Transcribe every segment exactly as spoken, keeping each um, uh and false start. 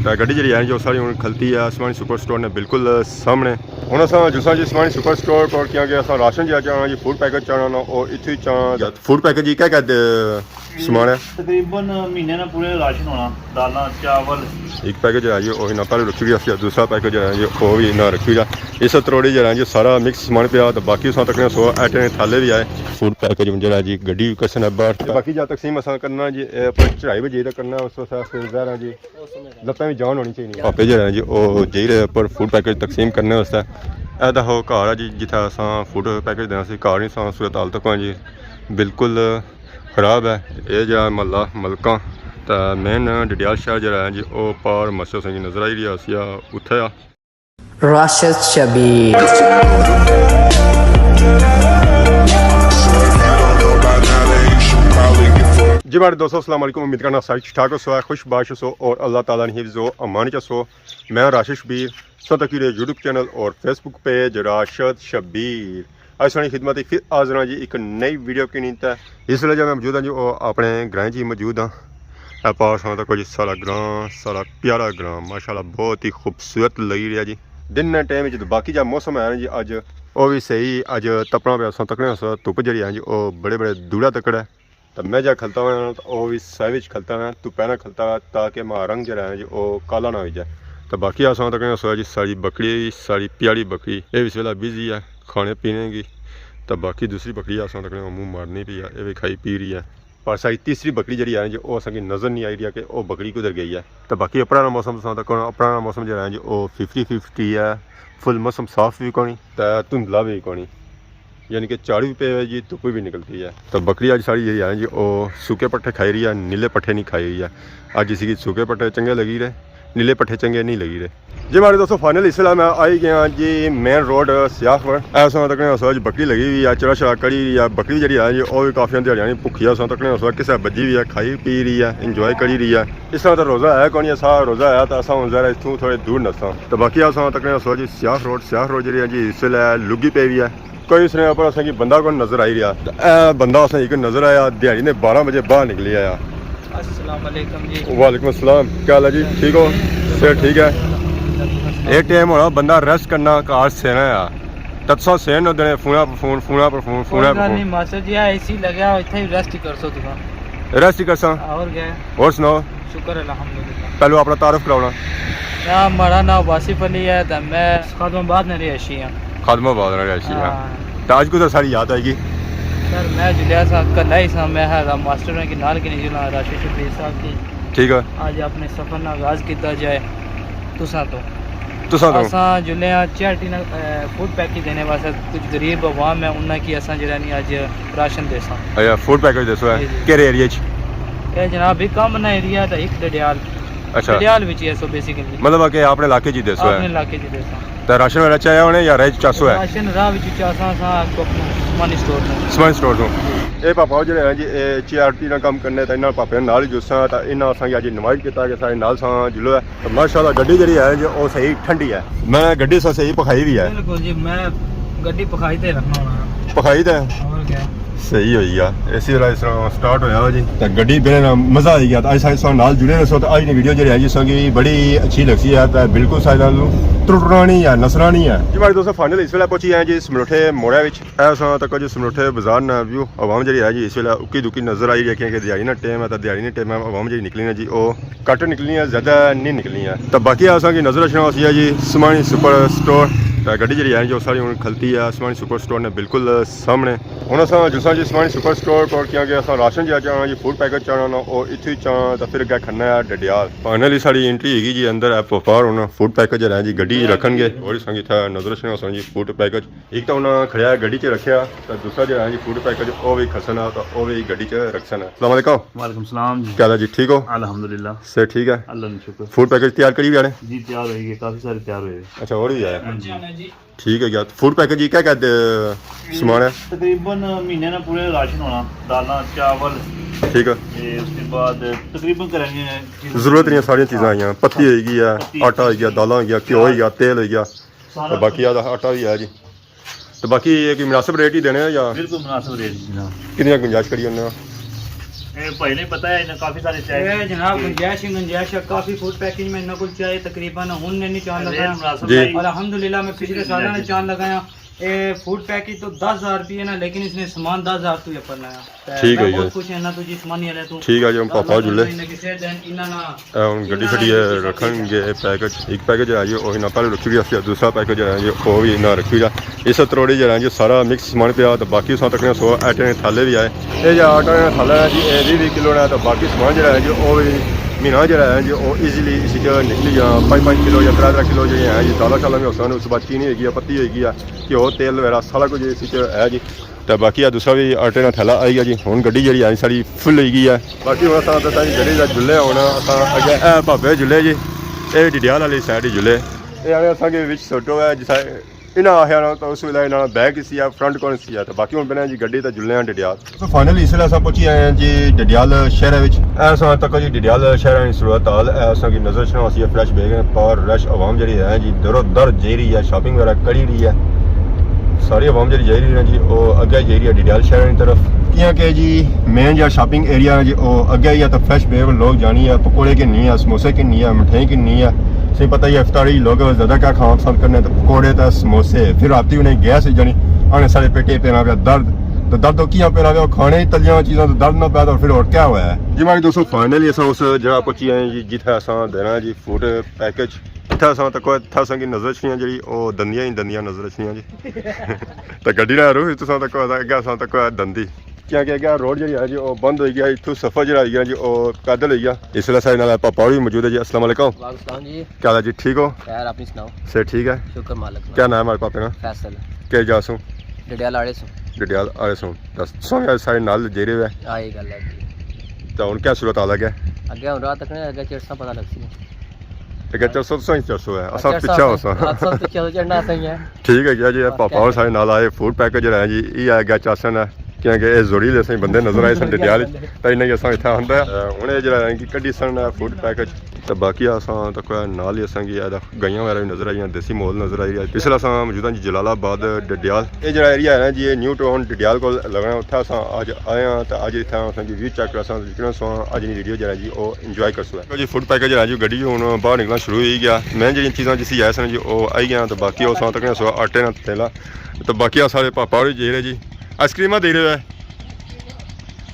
تے گڈی جیہڑی ہے جو ساری ہن کھلتی ہے سمانی سپر سٹور نے بالکل سامنے۔ ہن اساں جلساں جی سمانی سپر سٹور کول، کیونکہ اساں راشن جیہڑا چاہنا جی، فوڈ پیکٹ چاہنا نا، او اتھوں ہی چاہنا۔ فوڈ پیکٹ جی کیا کہتے سامان ہے؟ تقریباً مہینے نا پورے راشن ہونا، دالاں، چاول۔ ایک پیکٹ جیہڑا ہے جی، او انہاں پہلے رکھی گیا سی، دوسرا پیکٹ جیہڑا ہے جی، او وی انہاں رکھی گیا۔ اس تروڑی جیہڑا ہے جی، سارا مکس سامان پیا، تے باقی اساں تکنے سو ایٹے نے تھالے وی آئے۔ فوڈ پیکٹ جیہڑا ہے جی، گڈی وی کسن ہے باہر۔ تے باقی جا تقسیم اساں کرنا جی، اے اپر چڑھائی وجے تک کرنا، اس واسطے پھر ظاہر ہے جی، لتاں وی جان ہونی چاہیے۔ پاپے جیہڑے ہیں جی، او جائی رہے اپر فوڈ پیکٹ تقسیم کرنے واسطے۔ اے تے ہو گھر ہے جی، جتھے اساں فوڈ پیکٹ دینا سی، گھر نی اساں صورت حال تکاں جی، بالکل خراب ہے۔ اے جا محلہ ملکاں تے مین ڈڈیال شہر جیہڑا ہے جی، او پار مسجد سنگی نظر آئی رہی سی، اتھے آ۔ راشد شبیر۔ جی ماڑے دوستو، السلام علیکم۔ امید کرنا سارے ٹھیک ٹھاک ہوسو، خوش باش ہوسو اور اللہ تعالیٰ نے حفظ و امان چ ہوسو۔ میں راشد شبیر، سو تکی رہے یوٹیوب چینل اور فیس بک پیج راشد شبیر۔ اج ساڑی خدمت اچ پھر حاضر ہاں جی ایک نئی ویڈیو کی نیت ہے۔ اس ویلے جا میں موجود ہاں جی، او اپنے گرائیں جی موجود ہاں۔ اے پار ساں تکو جی سارا گراں، سارا پیارا گراں، ماشاءاللہ بہت ہی خوبصورت لگی رہیا جی۔ دن نے ٹائم وچ تے باقی جا موسم ہے نا جی، اج او وی صحیح، اج تپنا پیا، اساں تکنے آں دھپ جیہڑی ہے جی، او بڑے بڑے دھوڑا تکڑ ہے۔ تے میں جا کھلتا ہوا تے او وی سائے وچ کھلتا ہوا، دھپے نا کھلتا ہوا، تاکہ ماڑا رنگ جیہڑا ہے جی، او کالا نہ ہوئی جائے۔ تے باقی اساں تکنے آں جی ساڑی بکری، ساڑی پیاری بکری، اے وی اس ویلے بزی ہے کھانے پینے کی۔ تے باقی دوسری بکری اساں تکنے منہ مارنی پئی ہے، اے وی کھائی پی رہی ہے۔ پر ساڑی تیسری بکری جیہڑی ہے جی، او اساں کی نظر نہیں آئی رہی کہ او بکری کدھر گئی ہے۔ تے باقی اپنا موسم تساں تکو، اپنا موسم جیہڑا ہے جی، او ففٹی ففٹی ہے، فل موسم صاف وی کونی تے دھندلا وی کونی، یعنی کہ جھڑ وی پے ہوئے جی، دھپ وی نکلتی ہے۔ تے بکری اج ساڑی جیہڑی ہے جی، او سوکے پٹھے کھائی رہی ہے، نیلے پٹھے نہیں کھائی رہی ہے۔ اج اسی کی سوکے پٹھے چنگے لگی رہے، نیلے پٹھے چنگے نہیں لگی رہے۔ جی ماڑے دوستو، فائنل اس ویلے میں آئی گیا جی مین روڈ سیاخ پر۔ اے اساں تکنے آں جی بکری لگی ہوئی ہے، چرا شرا کری ہوئی ہے۔ بکری جیہڑی ہے جی، او وی کافی دیہاڑیاں نی بھکھی ہے، اساں تکنے آں جی کسے بجی ہوئی ہے، کھائی پی رہی ہے، انجوائے کری رہی ہے۔ اس طرح تے روزہ ہے کونی، اساں روزہ ہے تے اساں ہن ذرا اتھوں تھوڑے دور نساں۔ تے باقی اساں تکنے آں جی سیاخ روڈ، سیاخ روڈ جیہڑی ہے جی، اس ویلے لگی پئی ہوئی ہے۔ کوئی اس نے اپر اساں کی بندہ کون نظر آئی رہیا۔ تے اے بندہ اساں کی نظر آیا، دیہاڑی نے بارہ بجے باہر نکلی آیا۔ السلام علیکم جی۔ وعلیکم السلام، کیا حال ہے جی؟ ٹھیک ہو؟ صحت ٹھیک ہے؟ اے ٹائم ہونا بندہ ریسٹ کرنا، گھر سینا ہے۔ تتسا سین نہ دینے، فونا پر فون، فونا پر فون، فونا پر فون۔ کوئی گل نہیں ماسٹر جی، اے سی لگیا، اتھے ہی ریسٹ ہی کرسو تساں۔ ریسٹ ہی کرساں۔ اور کیا ہے؟ اور سناؤ؟ شکر الحمدللہ۔ پہلو اپنا تعارف کراؤ نا۔ ناں، ماڑا ناں واصف علی ہے تے میں خادم آباد نا رہائشی ہاں۔ خادم آباد نا رہائشی ہاں۔ ہاں۔ تے اج کدھر ساڑی یاد آئی گئی؟ سر، میں جلیا سا، کلا ہی سا، میں ہاں ماسٹر ہوراں کی نال کی نہیں جلنا، راشد شبیر صاحب کی۔ ٹھیک ہے۔ اج اپنے سفر نا آغاز کیتا جائے تساں تو۔ تساں تو؟ اساں جلے آں چیئر ٹی نا، اے، فوڈ پیکج دینے واسطے کچھ غریب عوام ہے، انہاں کی اساں جیہڑا نی اج راشن دیساں۔ اچھا، فوڈ پیکج دیسو ہے؟ جی، جی۔ کیہڑے ایریے اچ؟ اے جناب، ایک کم نا ایریا تے ایک ڈڈیال۔ اچھا۔ ڈڈیال وچ ہی ہے سو بیسیکلی۔ مطلب کہ اپنے علاقے چ ہی دیسو ہے؟ اپنے علاقے چ ہی دیساں۔ تے راشن وغیرہ چاہیا ہونے یا رائے چاسو ہے؟ راشن راہ وچ چاساں، اساں کو سمانی سٹور توں۔ سمانی سٹور توں۔ اے پاپا جیہڑے ہیں جی، اے چیئر ٹی نا کم کرنے تے انہاں پاپے نال ہی جلساں، تے انہاں اساں کی اج انوائٹ کیتا کہ سارے نال ساں جلو ہے۔ تے ماشاءاللہ گڈی جیہڑی ہے جی، او صحیح ٹھنڈی ہے۔ میں گڈی سا صحیح پکھائی وی ہے۔ بالکل جی، میں گڈی پکھائی تے رکھنا ہونا۔ پکھائی تے؟ اور کیا؟ صحیح ہوئی گیا۔ اے سی والا اس طرح سٹارٹ ہویا ہوا جی۔ تے گڈی بہنے نا مزہ آئی گیا۔ تے اج سارے ساں نال جڑے رہسو تے اج نی ویڈیو جیہڑی ہے جی، ساں کی بڑی اچھی لگسی ہے تے بالکل سارے نال ٹرٹنا نہیں ہے، نسنا نہیں ہے۔ جی ماڑے دوستو، فائنل اس ویلے پہنچی ہیں جی سمروٹھے موڑے وچ۔ اے ساں تکو جی سمروٹھے بازار نا ویو، عوام جیہڑی ہے جی اس ویلے اکی دکی نظر آئی رہی ہے، کیونکہ دیہاڑی نا ٹائم ہے تے دیہاڑی نے ٹائم عوام جیہڑی نکلی ہے جی، او گھٹ نکلنی ہے، زیادہ نہیں نکلنی ہے۔ تے باقی اساں کی نظر اچھنا ہوسی ہے جی سمانی سپر سٹور۔ تے گڈی جیہڑی ہے جو ساری ہن کھلتی ہے سمانی سپر سٹور نے بالکل سامنے۔ ہن اساں جلساں جی سمانی سپر سٹور کول، کیونکہ اساں راشن جیہڑا چاہنا جی، فوڈ پیکج چاہنا نا، او اتھوں ہی چاہنا تے پھر اگے کھڑنا ہے ڈڈیال۔ فائنلی ساڑی انٹری ہوئی گئی جی اندر، اے وپار ہن فوڈ پیکج جیہڑا ہے جی گڈی رکھن گے، اور اساں کی اتھے نظر اچھنے ہوسن جی فوڈ پیکج۔ ایک تاں انہاں کھڑیا گڈی چ رکھیا، تے دوسرا جیہڑا ہے جی فوڈ پیکج او وی کھسن آ، تے او وی گڈی چ رکھسن۔ السلام علیکم۔ وعلیکم السلام جی۔ کیا حال ہے جی؟ ٹھیک ہو؟ الحمدللہ۔ صحت ٹھیک ہے؟ اللہ نا شکر۔ فوڈ پیکج تیار کری بیٹھے؟ جی، تیار ہوئی گئے، کافی سارے تیار ہوئے۔ اچھا، اور بھی ہے؟ ہاں جی۔ ٹھیک ہے یار۔ فوڈ پیکج جی کیا کہتے سامان ہے؟ تقریباً مہینے نا پورے راشن ہونا، دالاں، چاول۔ ٹھیک ہے۔ تے اس کے بعد تقریباً گھراں نیاں چیزاں۔ ضرورت نیاں ساریاں چیزاں آئیاں، پتی ہوئی گئی ہے، پتی، آٹا ہوئی گیا، دالاں ہوئی گیا، گھیو ہوئی گیا، تیل ہوئی گیا، سارا تے باقی آدھا آٹا بھی ہے جی۔ تو باقی یہ کوئی مناسب ریٹ ہی دینے ہیں یا؟ بالکل مناسب ریٹ جناب۔ کتنی گنجائش کری انہوں نے؟ اے بھائی نے پتہ ہے، انہاں کافی سارے چائے اے جناب، گنجائش ہی گنجائش ہے، کافی فوڈ پیکنگ میں انہاں کول چائے تقریباً ہن نے نہیں چان لگایا۔ جی۔ الحمدللہ میں پچھلے سالاں نے چان لگایا۔ اے فوڈ پیکج تو دس ہزار روپے نا، لیکن اس نے سامان دس ہزار تو ہی اپر لایا۔ تے ٹھیک میں ہے جی۔ بہت خوش ہاں انہاں تو جسمانی والے تو۔ ٹھیک ہے جی، ہم پاپا جلے۔ انہاں نے کسے دن انہاں نا اے ہن گڈی انہاں شڈی نے ہے، کسے رکھن گے پیکج۔ ایک پیکج ہے جی، او انہاں پہلے رکھی ہوئی سی، دوسرا پیکج ہے جی، او بھی انہاں رکھی ہوئی ہے۔ اس تروڑی جڑا ہے جی، سارا مکس سامان پیا، تے باقی ساں تکنے سو آٹے نے تھالے بھی آئے۔ اے جا آٹے نے تھالا ہے جی، اے ویہہ ویہہ کلو نا، تے باقی سامان جڑا ہے جی، او بھی مہینہ جڑا ہے جی، او ایزیلی اس وچ نکلی جا، پنج پنج کلو یا ترے ترے کلو جڑے ہیں جی، دالاں شالاں بھی ہوسن، اس بعد چینی ہوئی گی، پتی ہوئی گی، گھیو، تیل وغیرہ سارا کچھ اس وچ ہے جی۔ تے باقی آ دوسرا بھی آٹے نا تھیلا آئی گیا جی۔ ہن گڈی جیڑی آئی ساڑی فل ہوئی گئی ہے۔ باقی ہن اساں تے ساڑی گڈی دا جلے ہونا، اساں اگے اے بھاپے جلے جی، اے ڈڈیال والی سائیڈ ہی جلے۔ اے آنے اساں کے وچ سوٹو ہے، جس انہاں آخیا نا تو اس ویلے انہاں بیک سی ہے، فرنٹ کون سی ہے۔ تے باقی ہن بنے جی گڈی تے جلے ہیں ڈڈیال۔ تو فائنلی اس ویلے اساں پہنچی آئے ہیں جی ڈڈیال شہر وچ۔ اے اساں تک جی ڈڈیال شہر نی صورت حال اے اساں کی نظر اچھنا ہوسی، فریش بیگ ہیں، پر رش عوام جڑی ہے جی درو در جائی رہی ہے، شاپنگ وغیرہ کری رہی ہے۔ ساری عوام جڑی جائی رہی ہے جی، او اگے جائی رہی ہے ڈڈیال شہر نی طرف۔ کیاں کہ جی مین جا شاپنگ ایریا ہے جی، او اگے ہی ہے، تو فریش بیگ لوگ جانی ہے، پکوڑے کی نہیں ہے، سموسے کی نہیں ہے، مٹھائی کی نہیں ہے۔ تساں پتہ ہی ہے، افطاری لوگ زیادہ کیا کھانا پسند کرنے، تو پکوڑے تے سموسے۔ پھر راتی انہیں گیس ہی جانی، آنے سارے پیٹے پینا پیا درد۔ تو درد تو کیاں پینا پیا، کھانے ہی تلیاں چیزاں تو درد نہ پیا، تو پھر اور کیا ہوا ہے؟ جی ماڑے دوستو، فائنلی اساں اس جگہ پہنچی آئے ہیں جی، جتھے اساں دینا ہے جی فوڈ پیکج۔ اتھے اساں تکو، اتھے اساں کی نظر اچھنیاں جیڑی، او دندیاں ہی دندیاں نظر اچھنیاں جی۔ تے گڈی نہ روح، تساں تکو، اگے اساں تکو دندی۔ کیاں کہ اگے روڈ جیڑی ہے جی، او بند ہوئی گیا، اتھوں سفر جیڑا ہوئی گیا جی، او پیدل ہوئی گیا۔ اس ویلے ساڑے نال پاپا ہوری موجود ہے جی۔ السلام علیکم۔ وعلیکم السلام جی۔ کیا حال ہے جی، ٹھیک ہو؟ خیر، اپنی سناؤ؟ صحت ٹھیک ہے؟ شکر مالک نا۔ کیا نام ہے ہمارے پاپے نا؟ فیصل۔ کیا جا سوں؟ ڈڈیال آڑے سوں۔ ڈڈیال آڑے سوں۔ دس سو یار ساڑے نال جیڑے ہوئے۔ آ، یہ گل ہے جی۔ تے ہن کیا صورت حال ہے اگے؟ اگے ہن رات تک نہیں، اگے چڑساں پتہ لگسی۔ اگے چڑسو تو سہی چڑسو ہے، اساں چڑساں پچھا ہوساں۔ اساں پچھا تو چڑھنا سہی ہے۔ ٹھیک ہے جی، اے پاپا ہور ساڑے نال آئے، فوڈ پیکج جیڑا ہے جی، اے اگے چڑسن ہے، کیونکہ اے زوری لے سہی بندے نظر آئے سن ڈڈیال، تے انہاں کی اساں اتھا آندا ہے۔ ہن اے جیڑا ہے کہ کڈی سن فوڈ پیکج۔ تے باقی اساں تکو نال ہی اساں کی ادا گائیاں وغیرہ وی نظر آئیاں، دیسی ماحول نظر آئی رہیا۔ اس ویلے اساں موجود ہاں جی جلال آباد ڈڈیال۔ اے جیڑا ایریا ہے نا جی، اے نیو ٹاؤن ڈڈیال کول لگنا، اتھے اساں اج آئے ہاں تے اج اتھے اساں کی ویو چیک کرساں، وکنا سو اج نی ویڈیو جیڑا جی او انجوائے کرسو۔ جی فوڈ پیکج جیڑا جی گڈی ہن باہر نکلنا شروع ہوئی گیا۔ میں جیڑیاں چیزاں جسی آئے سن جی او آئی گیاں، تے باقی او ساں تکنے سو آٹے نا تھیلا، تے باقی آ سارے پاپا ہوری جی رہے جی آئس کریماں دے رہے۔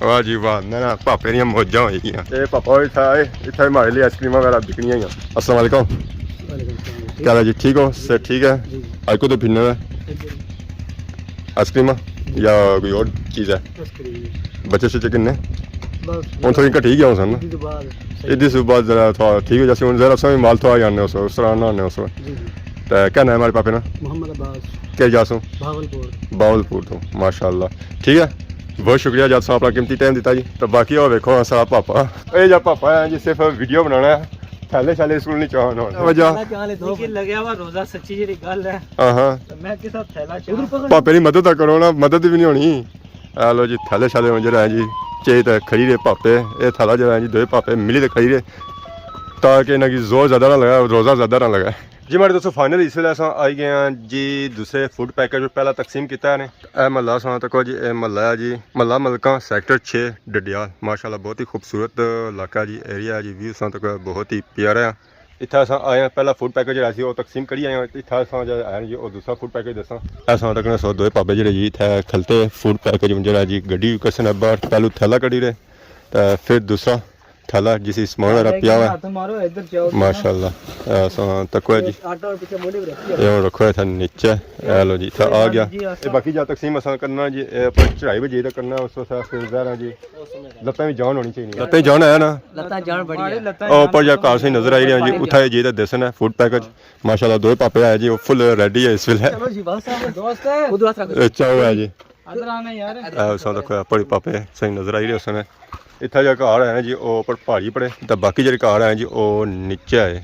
واہ جی واہ، نہ نہ، پاپے دیاں موجاں ہوئی گیاں۔ اے پاپا ہوئی تھا، اے اتھے ماڑے لیے آئس کریماں وغیرہ بکنیاں ہوئیاں۔ السلام علیکم۔ وعلیکم السلام۔ کیا حال ہے جی، ٹھیک ہو؟ صحت ٹھیک ہے؟ جی۔ اج کو تو پھرنے ہوئے؟ آئس کریماں یا کوئی اور چیز ہے؟ آئس کریم۔ بچے شچے کنے؟ بس۔ ہن تھوڑی گھٹی گیا ہو سن نا؟ عید تو بعد۔ عید سے بعد ذرا تھوڑا ٹھیک ہو جاسی، ہن ذرا سویں مال تھوڑا جاننے ہو سو، اس طرح نہ آنے ہو سو۔ جی جی۔ تے کیا نام ہے ہمارے پاپے نا؟ محمد عباس۔ کیا جا سو؟ بہاولپور۔ بہاولپور تو، ماشاءاللہ۔ ٹھیک ہے، بہت شکریہ جد تساں اپنا قیمتی ٹائم دیتا جی۔ تو باقی او ویکھو سارا پاپا، اے جا پاپا ہے جی، صرف ویڈیو بنانا ہے، تھیلے شیلے سکول نہیں چاہنا۔ وجہ؟ لیکن لگیا ہوا روزہ سچی جیڑی گل ہے۔ ہاں ہاں۔ تو میں کسا تھیلا چاہ۔ پاپے دی مدد تو کرو نا، مدد بھی نہیں ہونی۔ اے لو جی، تھیلے شیلے ہن جیڑا ہے جی، چاہیے تے کھڑی رہے پاپے، اے تھیلا جیڑا ہے جی، دوئے پاپے ملی تے کھڑی رہے، تاکہ انہاں کی زور زیادہ نہ لگا، روزہ زیادہ نہ لگا۔ جی ماڑے دوستو، فائنلی اس ویلے اساں آئی گئے ہاں جی دوسرے فوڈ پیکج، پہلا تقسیم کیتا ہے نے۔ اے محلہ اساں تکو جی، اے محلہ ہے جی محلہ ملکاں، سیکٹر چھ، ڈڈیال۔ ماشاءاللہ بہت ہی خوبصورت علاقہ ہے جی، ایریا ہے جی، ویو اساں تکو بہت ہی پیارا ہے۔ اتھا اساں آئے ہیں، پہلا فوڈ پیکج جیڑا سی او تقسیم کری آئے ہیں، اتھا اساں جیڑا ہے جی او دوسرا فوڈ پیکج دساں۔ اساں تکنے سو دوئے پاپے جیڑے جی اتھا کھلتے فوڈ پیکج ہن جیڑا جی گڈی کسے نے باہر پہلو تھیلا کڈی رہے تے پھر دوسرا تھیلا جس اچ سامان وغیرہ پیا ہوا ہے۔ ہاتھ مارو، ادھر جاؤ۔ ماشاءاللہ۔ اے اساں تکو ہے جی۔ آٹا اور پیچھے مونڈے بھی رکھی ہے۔ اے ہن رکھو ہے تھا نیچے۔ اے لو جی، اتھا آ گیا۔ اے باقی جا تقسیم اساں کرنا جی، اے اوپر چڑھائی وجے تک کرنا، اس واسطے پھر ظاہر ہے جی لتاں وچ جان ہونی چاہیے۔ لتاں وچ جان ہے نا؟ لتاں جان بڑی ہے۔ او اوپر جا کار صحیح نظر آئی رہیا جی، اتھا جی تے دسن ہے فوڈ پیکج۔ ماشاءاللہ دوئے پاپے آئے جی، او فل ریڈی ہے اس ویلے۔ چلو جی، بس دوست ہے۔ ادھر ہاتھ رکھ۔ اے چاؤ ہے جی۔ ادھر آنا یار۔ اے اساں تکو ہے، پاپے صحیح نظر آئی رہے سن۔ اتھا جیڑا گھر ہے جی، او اوپر پہاڑی اپر ہے، تے باقی جیڑے گھر ہیں جی، او نیچے ہے۔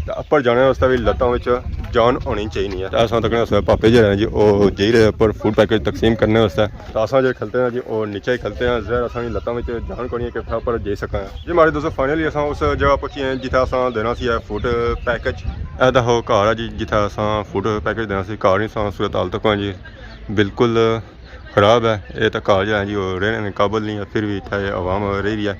تے اپر جانے واسطے وی لتاں وچ جان ہونی چاہیے ہے۔ تے اساں تکنے اس پاپے جیڑے ہیں جی، او جائی رہے اپر فوڈ پیکج تقسیم کرنے واسطے۔ تے اساں جیڑے کھلتے ہیں جی، او نیچے ہی کھلتے ہیں، ظاہر اساں کی لتاں وچ جان کونی ہے کہ اتھا اپر جائی سکاں۔ جی ماڑے دوستو، فائنلی اساں اس جگہ پہنچی ہیں جتھے اساں دینا سی ہے فوڈ پیکج۔ اے دا ہو گھر ہے جی، جتھے اساں فوڈ پیکج دینا سی۔ گھر نی اساں صورت حال تکو جی، بالکل خراب ہے، اے تاں گھر جیہڑا جی او رہنے نے قابل نہیں ہے، پھر وی اتھا اے عوام رہی رہی ہے۔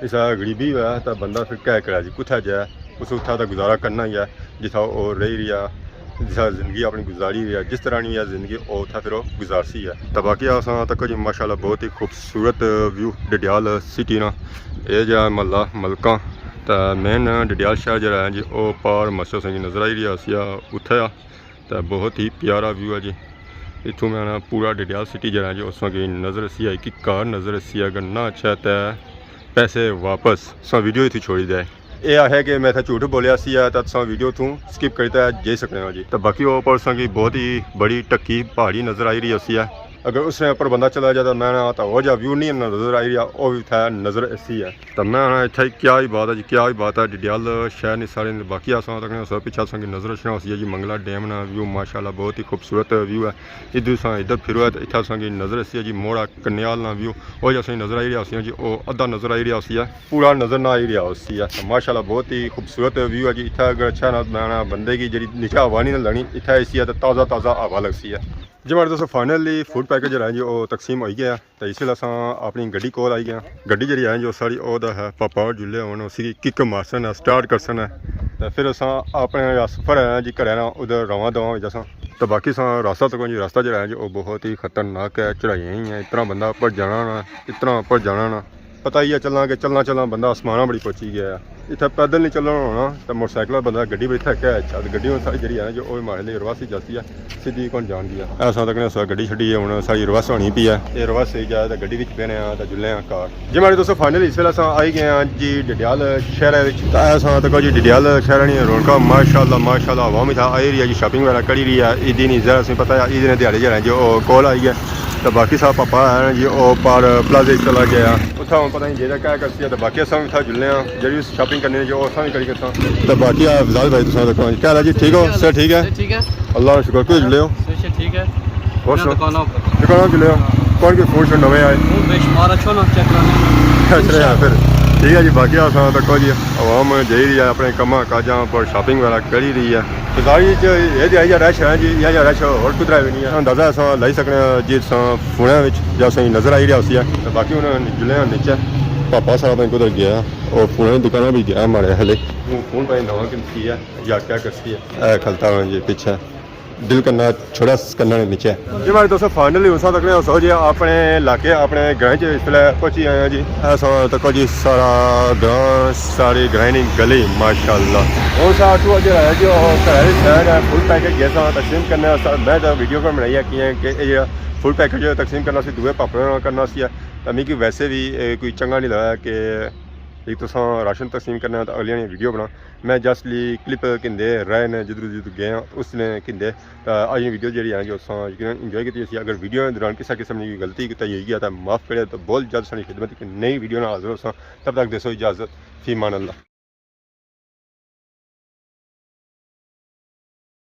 اس طرح غریبی ہووے تاں بندہ پھر کہہ کرے جی، کتھا جائے؟ اس اتھا تاں گزارا کرنا ہی ہے، جتھا او رہی رہی ہے، جتھا زندگی اپنی گزاری رہی ہے، جس طرح نی ہے زندگی، او اتھا پھر او گزارسی ہے۔ تاں باقی اساں تکو جی ماشاءاللہ بہت ہی خوبصورت ویو ڈڈیال سٹی نا۔ اے جیہڑا محلہ ملکاں، تاں مین ڈڈیال شہر جیہڑا ہے جی، او پار مسجد سنگی نظر آئی رہی ہے، اسیا اتھا آ۔ تاں بہت ہی پیارا ویو ہے جی۔ اتھوں میں نا پورا ڈڈیال سٹی جیہڑا ہے جی، اساں کی نظر اسی آئی کہ گھر نظر اسی، اگر نہ اچھا تاں پیسے واپس، اساں ویڈیو اتھی چھوڑی دے۔ اے آخیا کہ میں اتھا جھوٹ بولیا سی، تاں تساں ویڈیو اتھوں سکپ کری تے جائی سکنے ہو جی۔ تاں باقی اوپر اساں کی بہت ہی بڑی ٹکی پہاڑی نظر آئی رہی ہوسی ہے۔ اگر اس نے اوپر بندہ چلا جائے تاں میں نا تاں ہور جیہڑا ویو نہیں نظر آئی رہیا، او وی اتھا نظر اسی ہے۔ تاں میں آخنا اتھا کیا ہی بات ہے جی، کیا ہی بات ہے۔ ڈڈیال شہر نی سارے نے، باقی اساں تکنے اساں پچھے اساں کی نظر اچھنا ہوسی ہے جی منگلا ڈیم نا ویو، ماشاءاللہ بہت ہی خوبصورت ویو ہے۔ ادھر اساں ادھر پھرو ہے تاں اتھا اساں کی نظر اسی ہے جی موڑا کنیال نا ویو، او جیہڑا اساں کی نظر آئی رہیا ہوسی ہے جی، او ادھا نظر آئی رہیا ہوسی ہے، پورا نظر نہ آئی رہیا ہوسی ہے۔ تاں ماشاءاللہ بہت ہی خوبصورت ویو ہے جی۔ اتھا اگر اچھا نہ بنانا بندے کی جیہڑی نیچے ہوا نہیں نہ لگنی، اتھا اے سی ہے تاں تازہ تازہ ہوا لگسی ہے۔ جی ماڑے دوستو، فائنلی فوڈ پیکٹ جیہڑا ہے جی او تقسیم ہوئی گیا ہے۔ تاں اس ویلے اساں اپنی گڈی کول آئی گئے آں۔ گڈی جیہڑی ہے جو ساڑی او دا ہے، پاپا جلے ہون اسی کی کک مارسن ہے، سٹارٹ کرسن ہے۔ تاں پھر اساں اپنے جیہڑا سفر ہے جی گھرے نا ادھر رواں دواں ہوئی جاساں۔ تاں باقی اساں راستہ تکو جی، راستہ جیہڑا ہے جی او بہت ہی خطرناک ہے، چڑھائیاں ہی ہیں، اتنا بندہ اپر جانا نا، اتنا اپر جانا نا۔ پتہ ہی ہے چلنا کہ چلنا چلنا بندہ آسماناں بڑی پہنچی گیا ہے۔ اتھا پیدل نہیں چلنا ہونا تاں موٹر سائیکل بندہ گڈی بڑی تھکیا ہے، اچھا تاں گڈی ہن ساڑی جیہڑی ہے نا جو او ماڑے لئی رواسی جاسی ہے۔ سدھی کون جان گیا۔ اساں تکنے اساں گڈی چھڈی ہے، ہن ساڑی ریورس ہونی پئی ہے۔ اے ریورس ہوئی جائے تاں گڈی وچ بینے آں تاں جلنے آں گھر۔ جی ماڑے دوستو، فائنلی اس ویلے اساں آئی گئے آں جی ڈڈیال شہرے وچ۔ تاں اساں تکو جی ڈڈیال شہرے نی رونقاں، ماشاءاللہ، ماشاءاللہ، عوام اتھا آئی رہی ہے جی، شاپنگ وغیرہ کری رہی ہے۔ عید نی ظاہر اساں پتہ ہے، عید نے دیہاڑے جیہڑے ہیں جی او کول آئی گئے۔ تاں باقی ساڑا پاپا ہے جی او پار پلازے چلا گیا۔ اتھا ہن پتہ نہیں جیہڑا کیا کرسی ہے، تاں باقی اساں وی اتھا جلنے آں، جیہڑی شاپنگ کرنی ہے جی او اساں وی کری کرساں۔ تاں باقی افضال بھائی تساں تکو کیا حال ہے جی؟ ٹھیک ہو؟ صحت ٹھیک ہے؟ ٹھیک ہے۔ اللہ نا شکر، کچھ لے ہو؟ صحت ٹھیک ہے۔ اور میں سناؤ؟ دکاناں پر۔ دکاناں چ لے ہو؟ کون کے فون شون نویں آئے؟ وہ بے شمار اچھو نا، چیک کرانے۔ اچھا یار، پھر ٹھیک ہے جی، باقی اساں تکو جی عوام جائی رہی ہے اپنے کماں کاجاں پر، شاپنگ وغیرہ کری رہی ہے۔ بازار وچ اے جیہا رش ہے جی، اے جیہا رش ہور کدرے وی نہیں ہے۔ اندازہ اساں لائی سکنے آں جی، اساں فوناں وچ جیہڑا اساں نظر آئی رہیا ہوسی ہے۔ تے باقی ہن جلے آں نیچے، پاپا ساڑا پتہ نہیں کدھر گیا، اور فوناں نی دکاناں وچ گیا ماڑے ہلے۔ وہ فون پتہ نہیں نواں کن سی ہے یا کیا کرسی ہے۔ اے کھلتا ہوا جی پیچھے۔ دل کرنا چھوڑا س-، کرنا نہیں نیچے۔ جی ماڑے دوستو، فائنلی اساں تکنے اساں جی اپنے علاقے، اپنے گرائیں چ اس ویلے پہنچی آئے آں جی۔ اساں تکو جی ساڑا گراں، ساڑی گرائیں نی گلی، ماشاءاللہ۔ ہن اساں اتھوں جیہڑا ہے جی او گھر آلی سائیڈ ہے، فوڈ پیکٹ گئے ساں تقسیم کرنے واسطے۔ میں تاں ویڈیو کون بنائی ہے کیاں کہ اے جیہڑا فوڈ پیکٹ تقسیم کرنا سی، دوئے پاپڑے نال کرنا سی، تاں میکی ویسے وی اے کوئی چنگا نہیں لگا کہ ایک تساں راشن تقسیم کرنا تاں اگلیاں نی ویڈیو بنا۔ میں جسٹ لی کلپ گھندے رہے نے جدھر جدھر گئے آں، اس نے گھندے۔ تاں اج نی ویڈیو جیہڑی ہے جو اساں یقیناً انجوائے کیتی ہوسی۔ اگر ویڈیو دوران کسا قسم نی کوئی غلطی کوتاہی ہوئی گیا تاں معاف کرے، تاں بہت جلد ساڑی خدمت اک نئی ویڈیو نال حاضر ہوساں۔ تب تک دیسو اجازت، فی امان اللہ۔